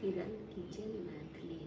किरण kitchen Maithili.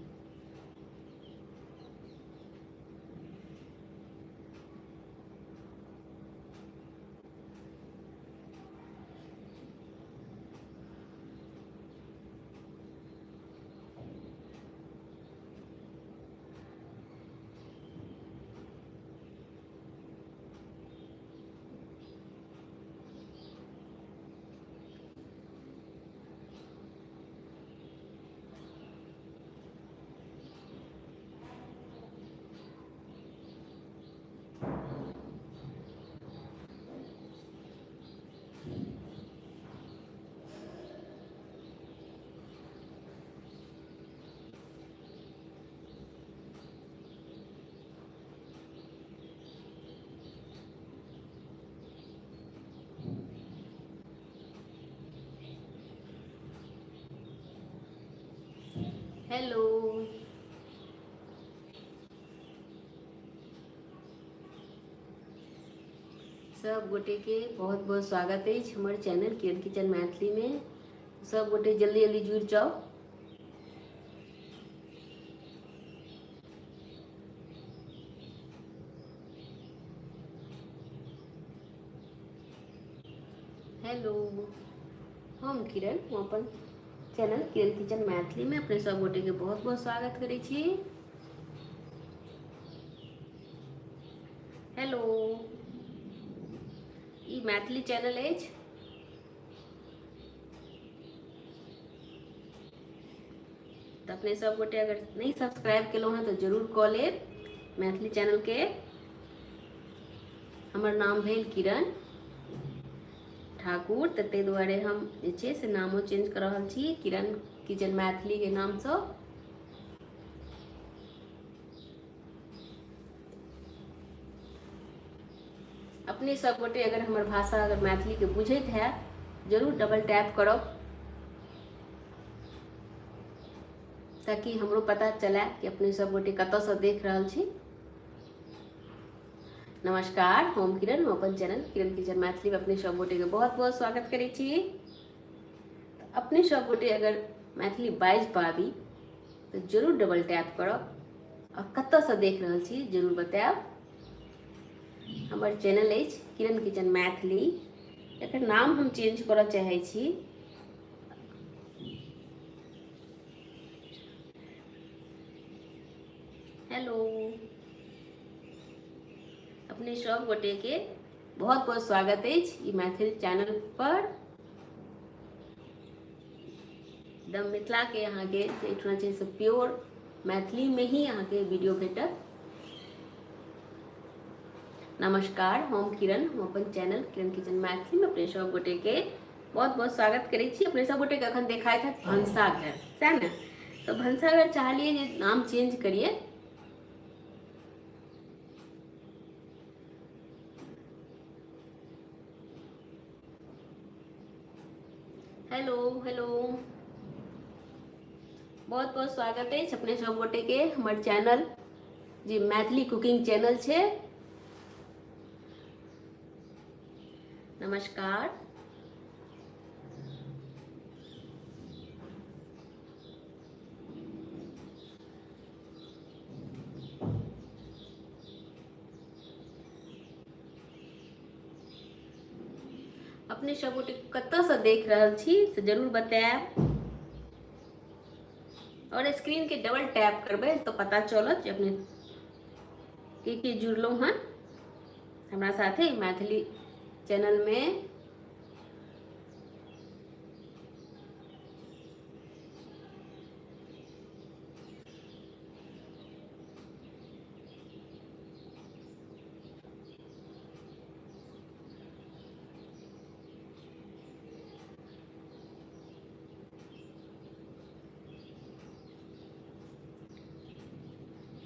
Hello, सब गोटे के बहुत बहुत स्वागत अछि हमर चैनल किरण किचन मैथिली में। सब गोटे जल्दी जल्दी जुड़ जाओ। हेलो, हम किरण, हम अपन चैनल किरण किचन मैथिली में अपने सब गोटे के बहुत बहुत स्वागत करै छी। हेलो, ई मैथिली चैनल अछि। तऽ अपने सब गोटे अगर नहीं सब्सक्राइब केलहुँ हँ तऽ जरूर कऽ लेब मैथिली चैनल के। हमर नाम भेल किरण ठाकुर, तऽ ताहि दुआरे हम जे छै से नामो चेंज कऽ रहल छी किरण किचन मैथिली के नामसँ। अपने सब गोटे अगर हमर भाषा अगर मैथिली के बुझैत है जरूर डबल टैप करब ताकि हमरो पता चले कि अपने सब गोटे कतऽसँ देख रहल छी। नमस्कार, हम किरण, हम अपन चैनल किरण किचन मैथिली में अपने सब गोटे के बहुत बहुत स्वागत करै छी। अपने सब गोटे अगर मैथिली बाजि पाबी तऽ जरूर डबल टैप करब और कतऽसँ देख रहल छी जरूर बतायब। हमर चैनल अछि किरण किचन मैथिली, एकर नाम हम चेंज करऽ चाहै छी। हेलो, अपने सब गोटे के बहुत बहुत स्वागत अछि ई मैथिल चैनल पर। एकदम मिथिला के अहाँ के एहिठुना छै से प्योर मैथिली में ही अहाँ के वीडियो भेटत। नमस्कार, हम किरण, हम अपन चैनल किरण किचन मैथिली में अपने सब गोटे के बहुत बहुत स्वागत करै छी। अपने सब गोटे के अखन देखाइत हैत भनसाघर, सएह ने? तऽ भनसाघर चाहलियै जे नाम चेंज करियै। हेलो हेलो, बहुत बहुत स्वागत अछि अपने सब गोटे के हमर चैनल जे मैथिली कुकिंग चैनल छै। नमस्कार, अपने सब गोटे कतऽसँ देख रहल छी से जरूर बतायब और स्क्रीन के डबल टैप करबै तऽ पता चलत जे अपने के के जुड़लहुँ हँ हमरा साथे मैथिली चैनल में।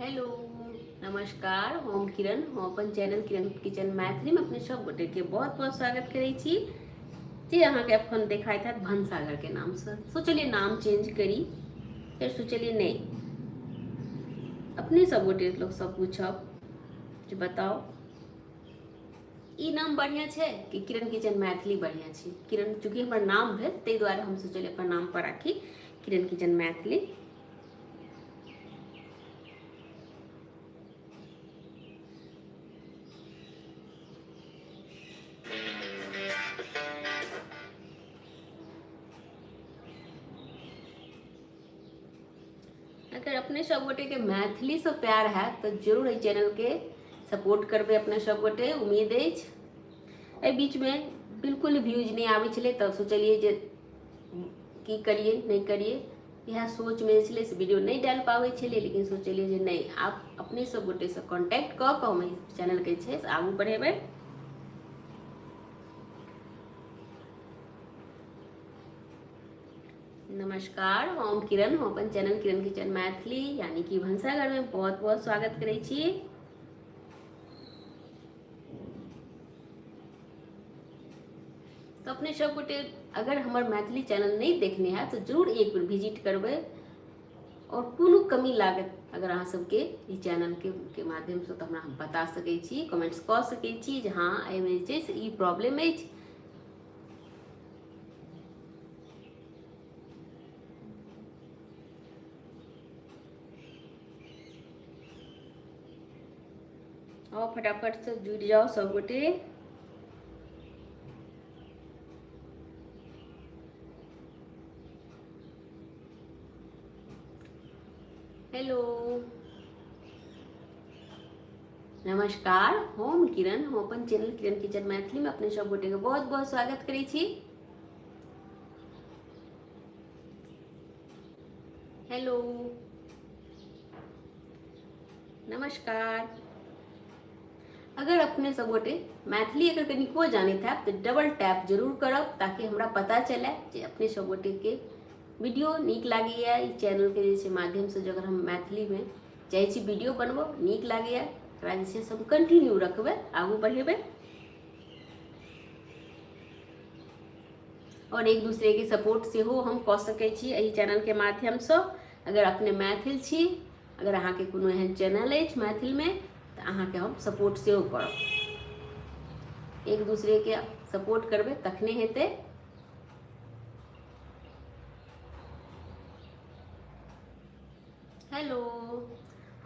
हेलो, नमस्कार, हम किरण, हम अपन चैनल किरण किचन मैथिली में अपने सब गोटे के बहुत बहुत स्वागत करै छी। जे अहाँके अखन देखाइत हैत भनसाघर के नाम से, सोचलिए नाम चेंज करी, फेर सोचलिए नहीं, अपने सब गोटे लोग सब पूछब जे बताओ ई नाम बढ़िया छै कि किरण किचन मैथिली बढ़िया छै। किरण चूँकि हमर नाम भेल ताहि दुआरे हम सोचलिए अपन नाम पर राखी। किरण किचन मैथिली। अगर अपने सब गोटे के मैथिली से प्यार है तो जरूर एहि चैनल के सपोर्ट करबै अपने सब गोटे, उम्मीद अछि। एहि बीचमे बिल्कुल व्यूज नहि आबै छलै तऽ सोचलियै जे की करियै नहि करियै, इएह सोचमे जे छलै से वीडियो नहि डालि पाबै छलियै, लेकिन सोचलियै जे नहि, आब अपने सब गोटेसँ कॉन्टैक्ट कऽ कऽ हम एहि चैनलके जे छै से आगू बढ़ेबै। नमस्कार, हम किरण, हम अपन चैनल किरण किचन मैथिली यानी कि भनसाघरमे बहुत बहुत स्वागत करै छी। तऽ अपने सब गोटे अगर हमर मैथिली चैनल नहि देखने है तऽ जरूर एक बेर विजिट करबै, और कोनो कमी लागत अगर अहाँ सबके ई चैनल के माध्यमसँ तऽ हमरा बता सकै छी, कमेंट्स कऽ सकै छी जे हँ एहिमे जे छै से ई प्रॉब्लम अछि। आउ फटाफट से जुड़ि जाउ सब गोटे। हेलो, नमस्कार, हम किरण, हम अपन चैनल किरण किचन मैथिली में अपने सब गोटे के बहुत बहुत स्वागत करै छी। हेलो, नमस्कार। अगर अपने सब गोटे मैथिली अगर कनिको जानैत हैब तऽ डबल टैप जरूर करब ताकि हमरा पता चले जे अपने सब गोटे के वीडियो नीक लागैया। ई चैनल के जे छै माध्यमसँ जे अगर हम मैथिलीमे चाहै छी वीडियो बनबऽ नीक लागैया, एकरा जे छै से हम कंटिन्यू रखबै, आगू बढ़ेबै और एक दूसरे के सपोर्ट सेहो हम कऽ सकै छी एहि चैनल के माध्यमसँ। अगर अपने मैथिल छी, अगर अहाँके कोनो एहन चैनल अछि मैथिलमे तऽ अहाँके हम सपोर्ट सेहो करब। एक दूसरे के सपोर्ट करबै तखने हेतै। हेलो,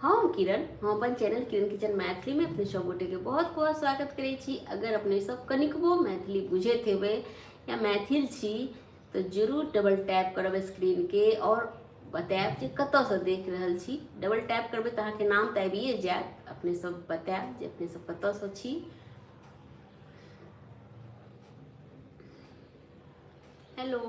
हम किरण, हम अपन चैनल किरण किचन मैथिली में अपने सब गोटे के बहुत बहुत स्वागत करै छी। अगर अपने सब कनिकबो मैथिली बुझैत हेबै या मैथिल छी तऽ जरूर डबल टैप करब स्क्रीन के और बतायब जे कतऽसँ देख रहल छी। डबल टैप करबै तऽ अहाँके नाम तऽ आबिए जायत, अपने सब बतायब जे अपने सब कतऽसँ छी। हेलो,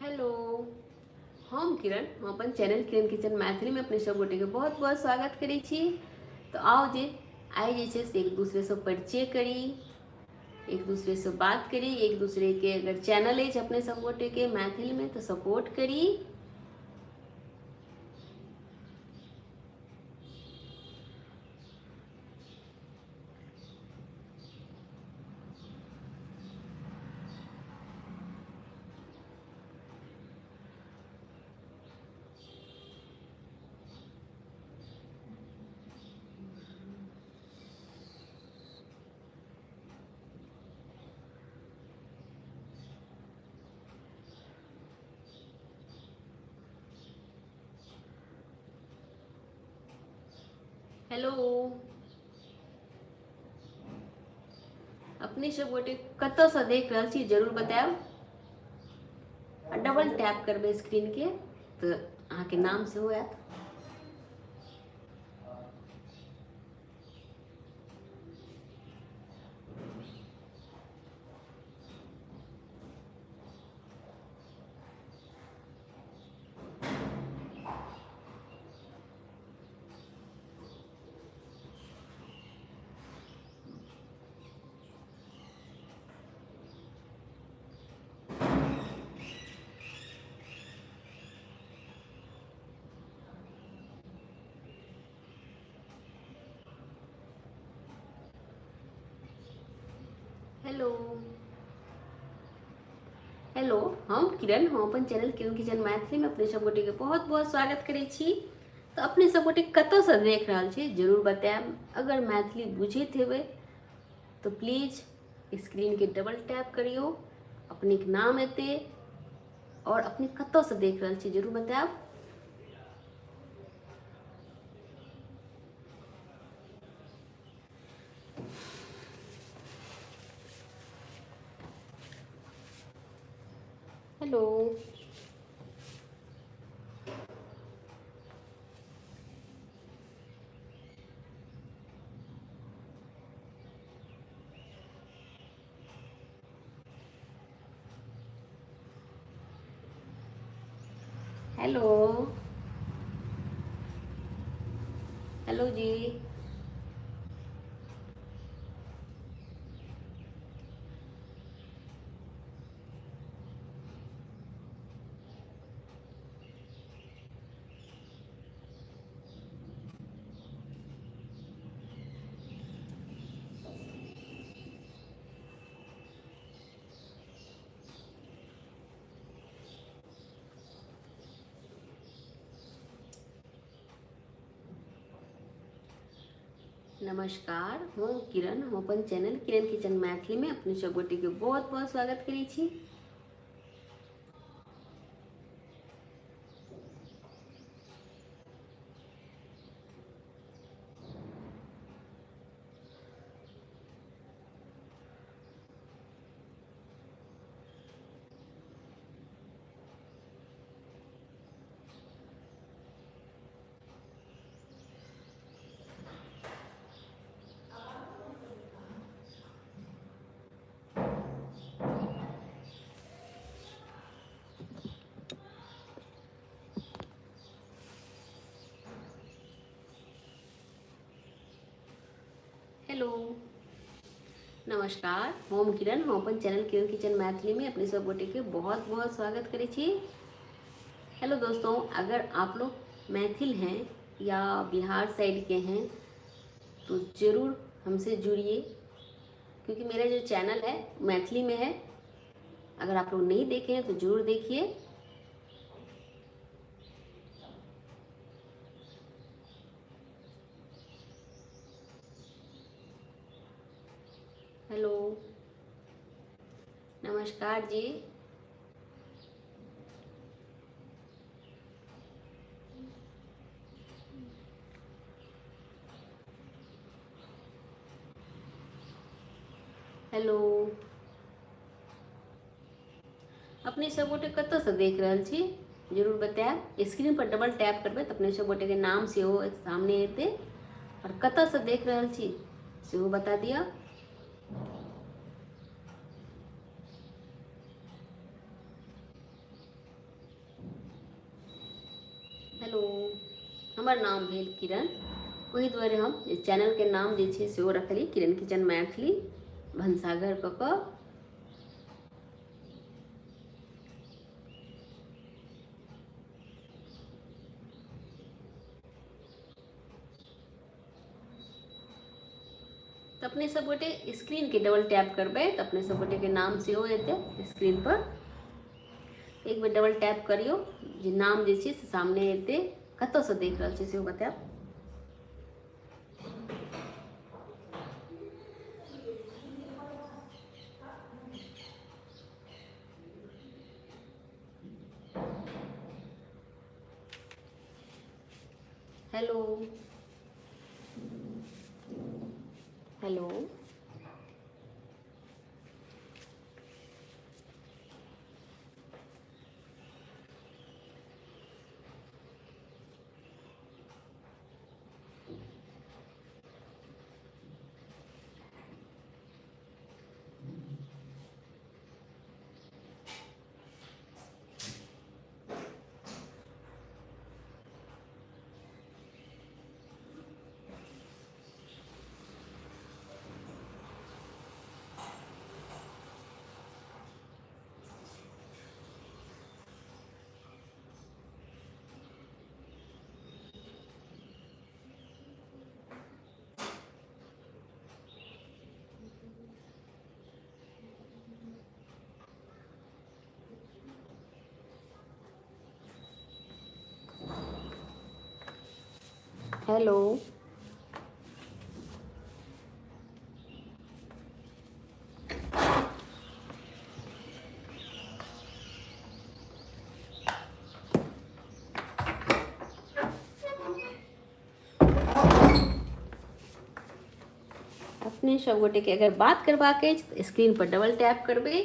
हेलो, हम किरण, हम अपन चैनल किरण किचन मैथिली में अपने सब गोटे के बहुत बहुत स्वागत करै छी। तऽ आउ जे आइ जे छै से एक दूसरे से परिचय करी, एक दूसरे से बात करी, एक दूसरे के अगर चैनल अछि अपने सब गोटे के मैथिली में तऽ सपोर्ट करी। हेलो, अपने सब गोटे कतऽसँ देख रहल छी जरूर बतायब। आ डबल टैप करबै स्क्रीन के तऽ अहाँके नाम सेहो आयत। हेलो हेलो, हम किरण, हम अपन चैनल किरण किचन मैथिली में अपने सब गोटे के बहुत बहुत स्वागत करै छी। तऽ अपने सब गोटे कतऽसँ देख रहल छी जरूर बतायब। अगर मैथिली बुझैत हेबै तऽ प्लीज स्क्रीनके डबल टैप करियौ, अपनेके नाम एतै और अपने कतऽसँ देख रहल छी जरूर बतायब। हेलो हेलो हेलो जी। नमस्कार, हम किरण, हम अपन चैनल किरण किचन मैथिली में अपने सब गोटे के बहुत बहुत स्वागत करै छी। हेलो नमस्कार, हम किरण, हम अपन चैनल किरण किचन मैथिली में अपने सब गोटे के बहुत बहुत स्वागत करै छी। हेलो दोस्तों, अगर आप लोग मैथिल हैं या बिहार साइड के हैं तो ज़रूर हमसे जुड़िए, क्योंकि मेरा जो चैनल है मैथिली में है। अगर आप लोग नहीं देखे हैं तो ज़रूर देखिए। हेलो नमस्कार जी। हेलो, अपने सब गोटे कतऽसँ देख रहल छी जरूर बतायब। स्क्रीन पर डबल टैप करबै तऽ अपने सब गोटेके नाम सेहो सामने एतै और कतऽसँ देख रहल छी सेहो बता दिअ। हेलो, हमर नाम भेल किरण, ओहि दुआरे हम चैनलके नाम जे छै सेहो रखलियै किरण किचन मैथिली भनसाघर कऽ कऽ। तऽ अपने सब गोटे स्क्रीनके डबल टैप करबै तऽ अपने सब गोटेके नाम सेहो एतै स्क्रीन पर। एक बेर डबल टैप करियौ, जे नाम जे छै से सामने एतै, कतऽसँ देख रहल छी सेहो बतायब। Hello hello hello. अपने सब गोटे के अगर बात करबाक अछि तऽ स्क्रीन पर डबल टैप करबै।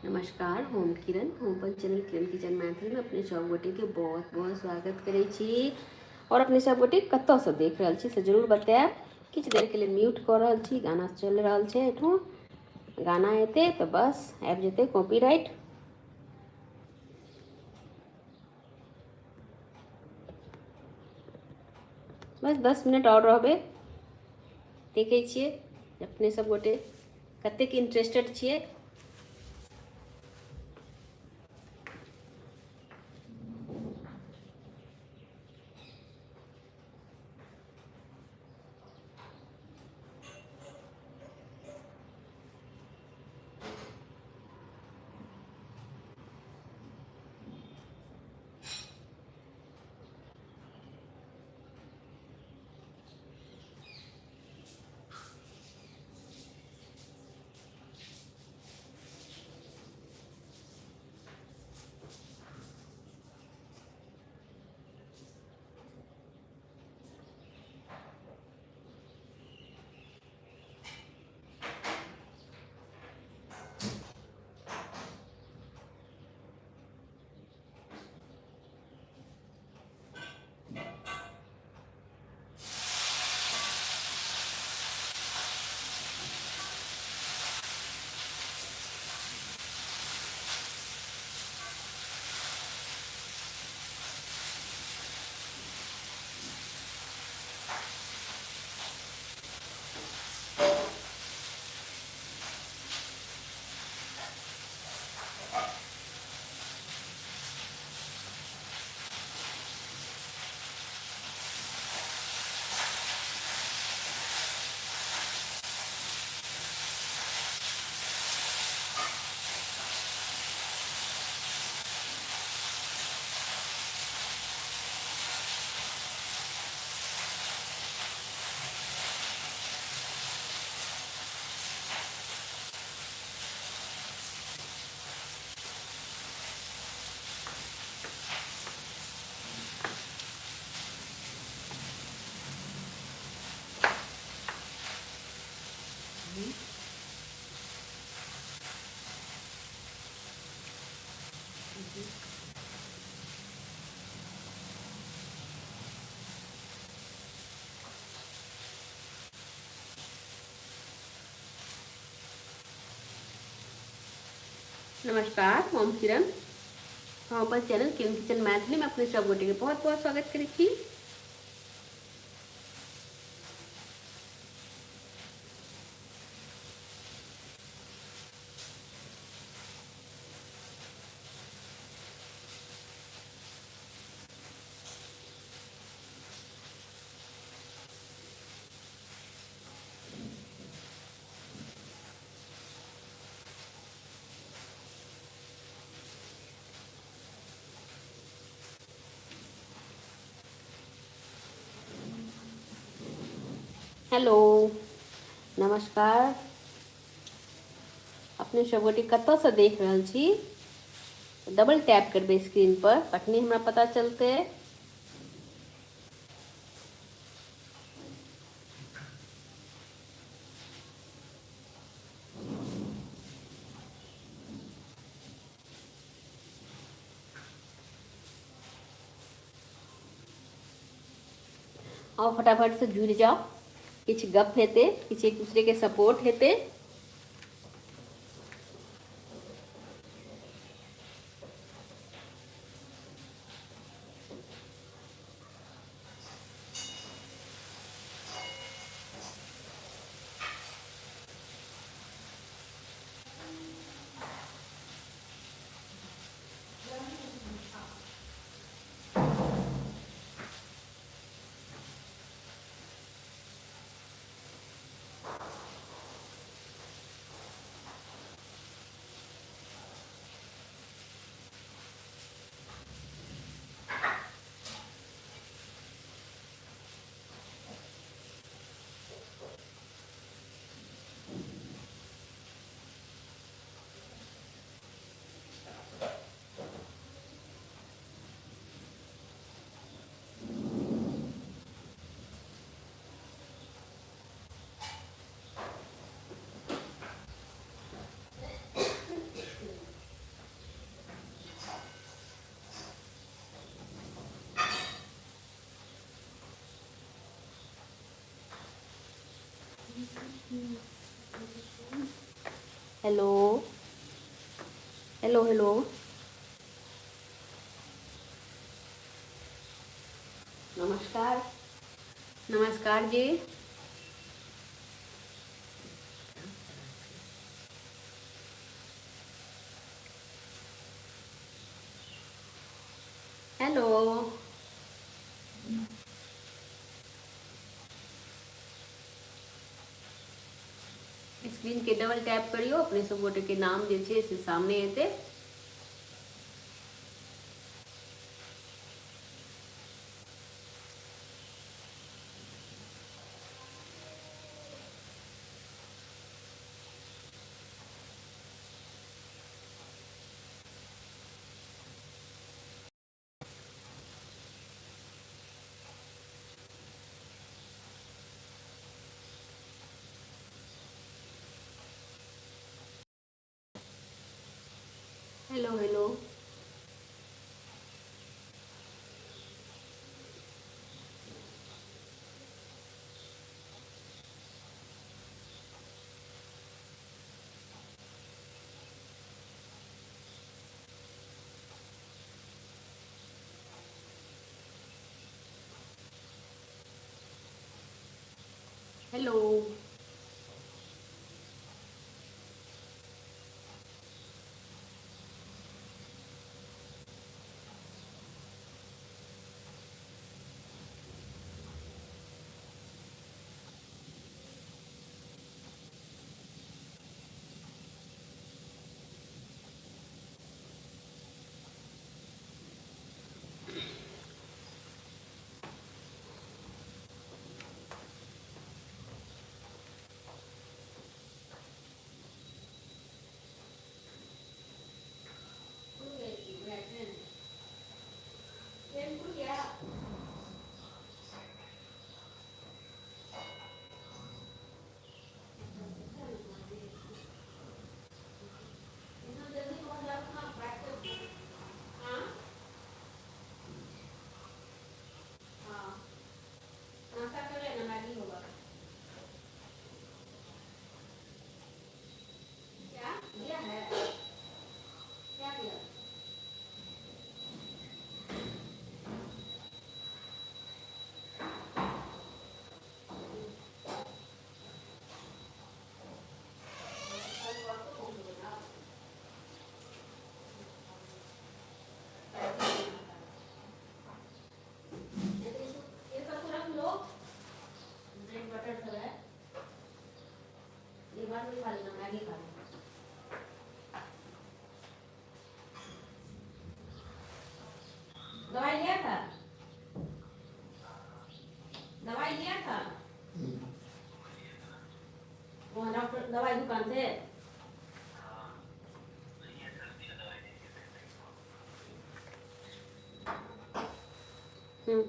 नमस्कार, हम किरण, हम अपन चैनल किरण किचन मैथिली में अपने सब गोटे के बहुत बहुत स्वागत करै छी। और अपने सब गोटे कतऽसँ देख रहल छी से जरूर बतायब। किछु देर के लिए म्यूट कऽ रहल छी, गाना चलि रहल छै एहिठाम, गाना एतै तऽ बस आबि जेतै कॉपीराइट। बस 10 मिनट आओर रहबै, देखै छियै अपने सब गोटे कतेक इंटरेस्टेड छियै। नमस्कार, हम किरण, हम अपन चैनल किरण किचन मैथिली में अपने सब गोटे के बहुत बहुत स्वागत करै छी। हेलो, नमस्कार। अपने सब गोटे कतऽसँ देख रहल छी? डबल टैप करबै स्क्रीन पर तखने हमरा पता चलतै। आओ फटाफट से जुड़ि जाओ, किछु गप हेतै, किछु एक दूसरे के सपोर्ट हेतै। Hello hello hello. नमस्कार नमस्कार जी। हेलो। स्क्रीन के डबल टैप करियो, अपने सब गोटे के नाम जे छै से सामने एतै। Hello hello. Hello. नाश्ता कर लेना, मैगी होगा। क्या दिया है? क्या दिया? ये सब रख लो, ब्रेड बटर सब है। ये बाद में खा लेना, मैगी खा लेना। दवाई लिया था? दवाई लिया था वहाँ डॉक्टर दवाई दुकान से? हम्म।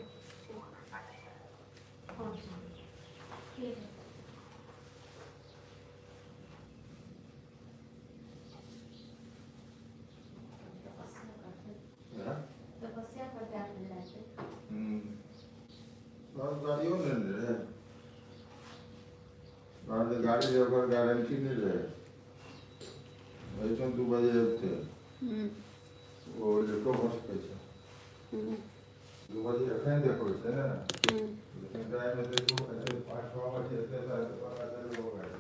ठीक है। तपस्या करते आप मिल रहे थे। बस गाड़ियो नहि रहै, कहलियै गाड़ी जे ओकर गारंटी नहि रहै। एहिठाम 2 बजे अबितै, ओ लेटो भऽ सकै छै। 2 बजे एखन देखबै छै ने, लेकिन टाइम एतै 5-6 बजे एतै तऽ पता चलि गाड़ी।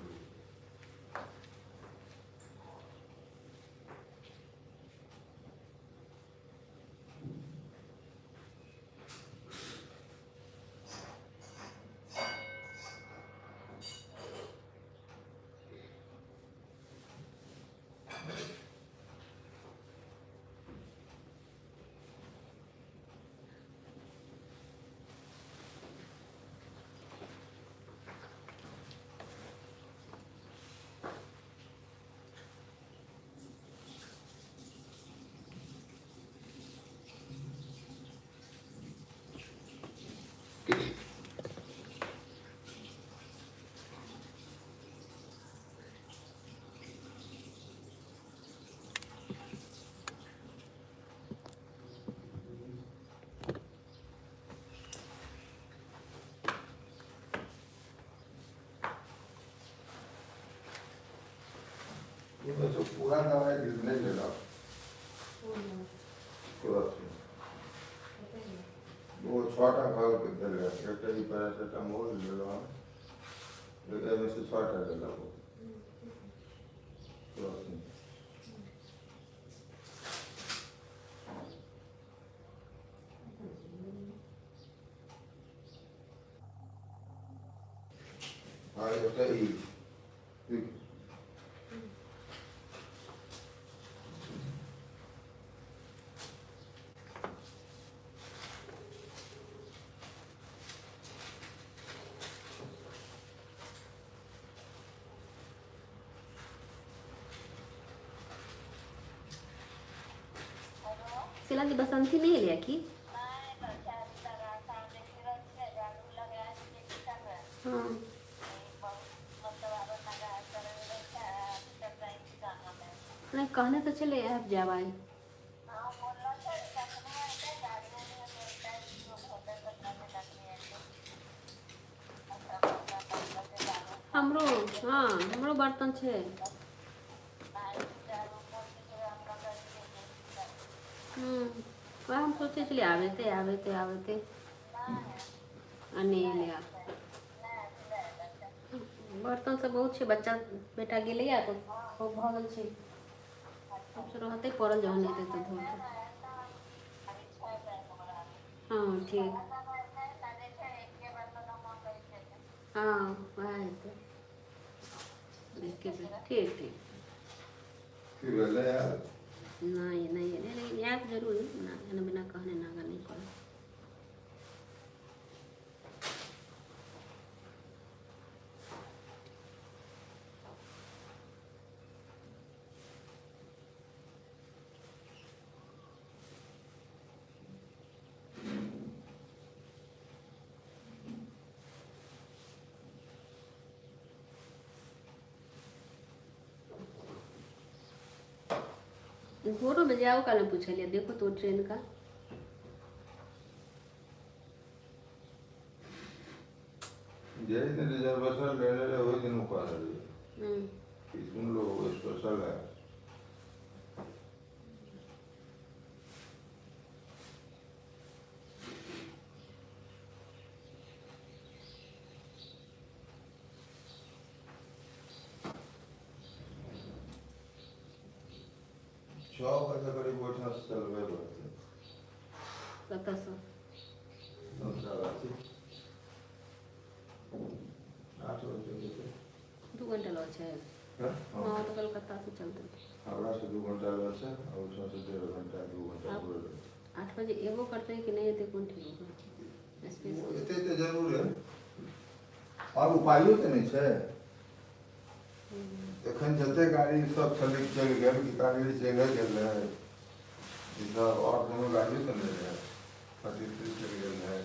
पूरा दवाइ नहि लेलक। क्रोसिन। ओ 6 टा कहलकै देलक, एकटा ई पैरासिटामोल लेलहुँ, एहिमे से 6 टा देलक ओ क्रोसिन। आ एकटा ई ठीक। शिला दी, बसंती नहि एलै की? हँ। नहि, कहने तऽ छलै आबि जायब आइ। हमरो, हँ, हमरो बर्तन छै। वएह हम सोचै छलियै, आबेते आबेते आबेते आ नहि एलै आब। बर्तन सब बहुत छै। बच्चा बेटा गेलैया तऽ खूब भऽ गेल छै। सबसँ रहतै पड़ल, जहन एतै तऽ धोतै। हँ, ठीक। हँ, वएह हेतै एके बेर। ठीक ठीक। की भेलै यार? नहि नहि एलै, लेकिन आयत जरूर। ना एना बिना कहने नागा नहि करत। भोरो में जाओ, कल पूछलिए, देखो तो ट्रेन का। जाहि दिन रिजर्वेशन लेने रहे, ओहि दिन ओ कहने रहियै कि सुन लो, स्पेशल है। 6 बजे करीब ओहिठाम से चलबे पड़तै। कतऽसँ? संतरागाछी। 8 बजे जेतै। 2 घंटा लग छै। हँ। हँ, तऽ कलकत्ता से चलतै। हावड़ा से 2 घंटा लगै छै आ ओहिठाम से 1.5 घंटा, 2 घंटा पूरे लगै। 8 बजे एबो करतै कि नहि एतै, कोन ठीक ओकर स्पेशल। एतै तऽ जरूर है, आओर उपायो तऽ नहि छै। एखन जते गाड़ी सब छलै चलि गेल, गीतांजलि चलि गेल रहै, ई सब, आओर कोनो गाड़ियो तऽ नहि रहै। 33 चलि गेल रहै।